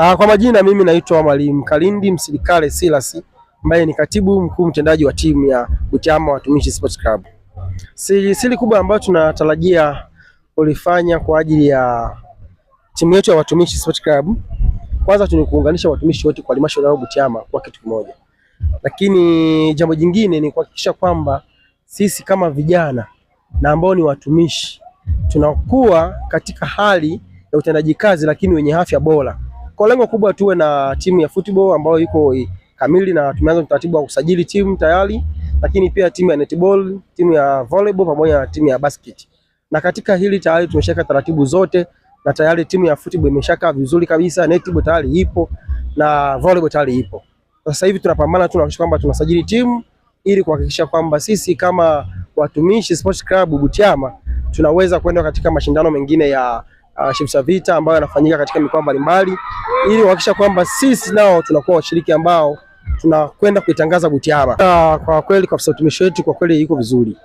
Kwa majina mimi naitwa Mwalimu Kalindi Msilikale Silas ambaye ni katibu mkuu mtendaji wa timu ya Butiama Watumishi Sports Club. Siri kubwa ambayo tunatarajia kulifanya kwa ajili ya timu yetu ya Watumishi Sports Club, kwanza ni kuunganisha watumishi wote kwa halmashauri ya Butiama kwa kitu kimoja, lakini jambo jingine ni kuhakikisha kwamba sisi kama vijana na ambao ni watumishi tunakuwa katika hali ya utendaji kazi, lakini wenye afya bora. Kwa lengo kubwa tuwe na timu ya football ambayo iko kamili na tumeanza utaratibu wa kusajili timu tayari, lakini pia timu ya netball, timu ya volleyball pamoja na timu ya basket. Na katika hili tayari tumeshaweka taratibu zote na tayari timu ya football imeshakaa vizuri kabisa, netball tayari ipo na volleyball tayari ipo. Sasa hivi tunapambana tu kuhakikisha kwamba tunasajili timu ili kuhakikisha kwamba sisi kama Watumishi Sports Club Butiama tunaweza kwenda katika mashindano mengine ya Shimsa Vita ambayo yanafanyika katika mikoa mbalimbali ili kuhakikisha kwamba sisi nao tunakuwa washiriki ambao tunakwenda kuitangaza Butiama. Kwa kweli kwa afisa utumishi wetu kwa kweli yuko vizuri.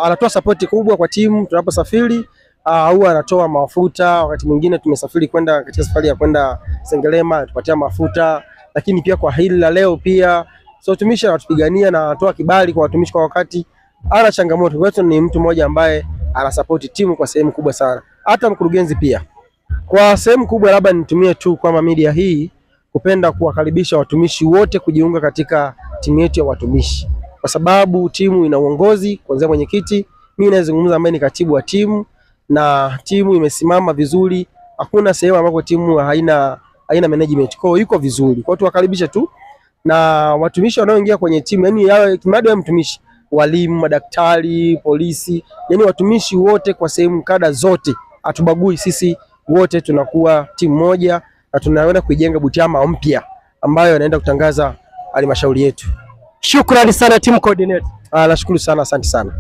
Anatoa sapoti kubwa kwa timu tunaposafiri. Huwa anatoa mafuta, wakati mwingine tumesafiri kwenda katika safari ya kwenda Sengerema anatupatia mafuta, lakini pia kwa hili la leo pia so utumishi anatupigania na anatoa kibali kwa watumishi kwa wakati. Ana changamoto kwetu, ni mtu mmoja ambaye anasapoti timu kwa sehemu kubwa sana, hata mkurugenzi pia kwa sehemu kubwa. Labda nitumie tu kwamba media hii kupenda kuwakaribisha watumishi wote kujiunga katika timu yetu ya watumishi, kwa sababu timu ina uongozi kuanzia mwenyekiti, mimi naezungumza ambaye ni katibu wa timu, na timu imesimama vizuri. Hakuna sehemu ambapo timu haina management, kwa hiyo iko vizuri. Kwa hiyo tuwakaribishe tu na watumishi wanaoingia kwenye timu, yani yawe kimradi mtumishi, walimu, madaktari, polisi, yani watumishi wote kwa sehemu kada zote, hatubagui sisi, wote tunakuwa timu moja na tunaenda kuijenga Butiama mpya ambayo inaenda kutangaza halmashauri yetu. Shukrani sana team coordinator. Nashukuru sana, asante sana.